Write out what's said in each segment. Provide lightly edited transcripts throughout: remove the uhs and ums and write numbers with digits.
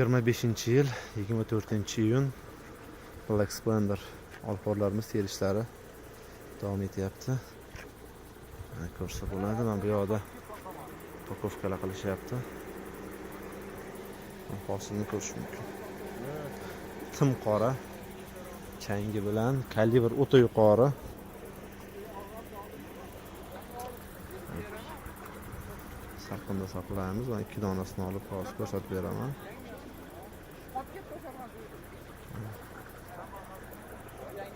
2025-yil 24-iyun Black Splendor olxo'rlarimiz terishlari davom etyapti. Mana ko'rsa bo'ladi. Mana bu yoqda упаковка lar qilishyapti. Hosilni ko'rish mumkin. Tim qora changi bilan kalibr o'ta yuqori. Salqinda saqlaymiz. Mana ikki donasini olib hozir ko'rsatib beraman.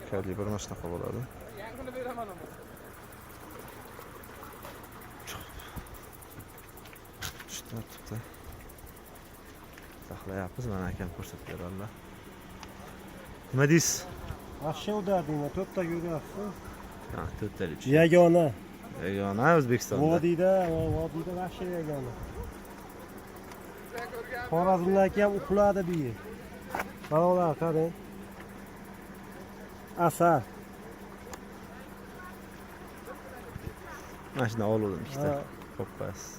Kalibr mana shunaqa bo'ladi. Shu tartibda saqlayapmiz. Mana akam ko'rsatib beradilar. Nima deysiz? Yaxshi udardinglar, to'rtta ko'ryapsiz. Ha, to'rttalik. Yagona. Yagona O'zbekistonda. Vodiyda вообще yagona. Xorazmdagi ham uxladi bu yer. Mana ular qarang. Asal. Mana shundan oldim ikkita. Ha. Qo'yib qo'yasiz.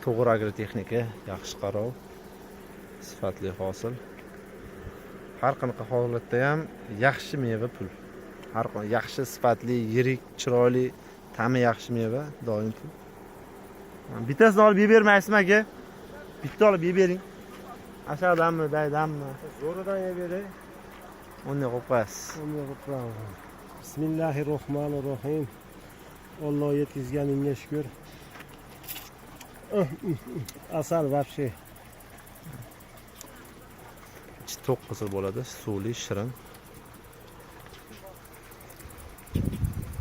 To'g'ri agrotexnika, yaxshi qarov, sifatli hosil. Har qanaqa holatda ham yaxshi meva pul. Har qanaqa yaxshi sifatli, yirik, chiroyli, ta'mi yaxshi meva doim pul. Bittasini olib yeb bermaysizmi aka? Bitta olib yeb bering. Asaldanmi, daydanmi? Zo'ridan yeb beray. Unday qo'yib qo'yasiz. Unday qo'yib qo'yamiz. Bismillahirrohmanirrohim. Alloh yetkazganingga shukur. Asal вообще. Ichi to'q qizil bo'ladi, suvli, shirin.